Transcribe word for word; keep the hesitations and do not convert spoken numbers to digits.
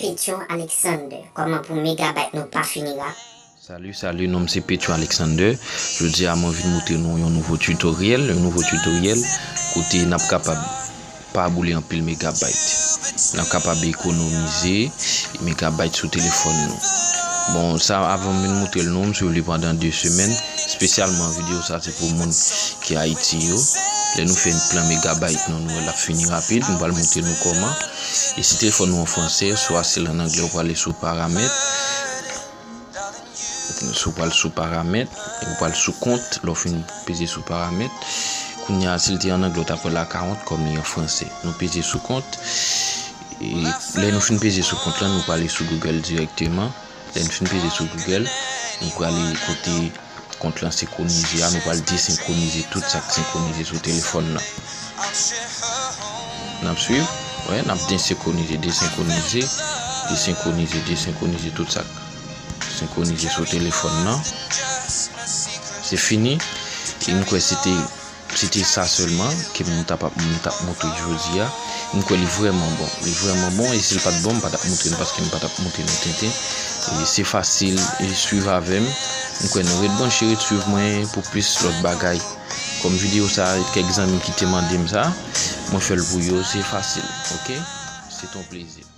Petyon Alexander, kòman pou megabyte nou pa fini rap? Salut, salut, non m se Petyon Alexander. Jodi a mwen vin montre nou yon nouvo tutoriel, yon nouvo tutoriel kote n ap kapab pa boule anpil megabyte. N ap kapab ekonomize megabyte sou telefòn nou. Bon, sa avan m vin montre l nou, m swiv li pandan de semèn. Espesyalman videyo sa se pou moun ki Ayiti yo. Lè nou fè plan megabyte nou, nou wè l ap fini rapid. M pral montre nou kòman. E si telefòn nou an fransè, swa si l an anglè, ou prale sou paramèt. Si w pral sou paramèt, ou pral sou kont, lè w fin peze sou paramèt. Kounye a, si l te an anglè, w t ap wè l a karant, kòm li an fransè. Nou peze sou kont. E lè nou fin peze sou kont lan, nou prale sou Google dirèkteman. Lè n fin peze sou Google, nou prale kote kont lan senkwonize a, nou pral desenkwonize tout sa k senkwonize sou telefòn nan. N ap swiv, wè, n ap desenkwonize, desenkwonize, desenkwonize, desenkwonize tout sa k senkwonize sou telefòn nan. Se fini. E m kwè se te, se te sa sèlman ke m t ap, m t ap montre jodi a. M kwè li vrèman bon. Li vrèman bon, e si l pa t bon, m pa t ap montre nou, paske m pa t ap montre nou tenten. E se fasil, e swiv avè m. M kwè nou ret branche, ret swiv mwen pou plis lòt bagay. Kòm videyo sa, kèk zanmi ki te mande m sa, mwen fè l pou yo, se fasil, oke? Se t on plezi.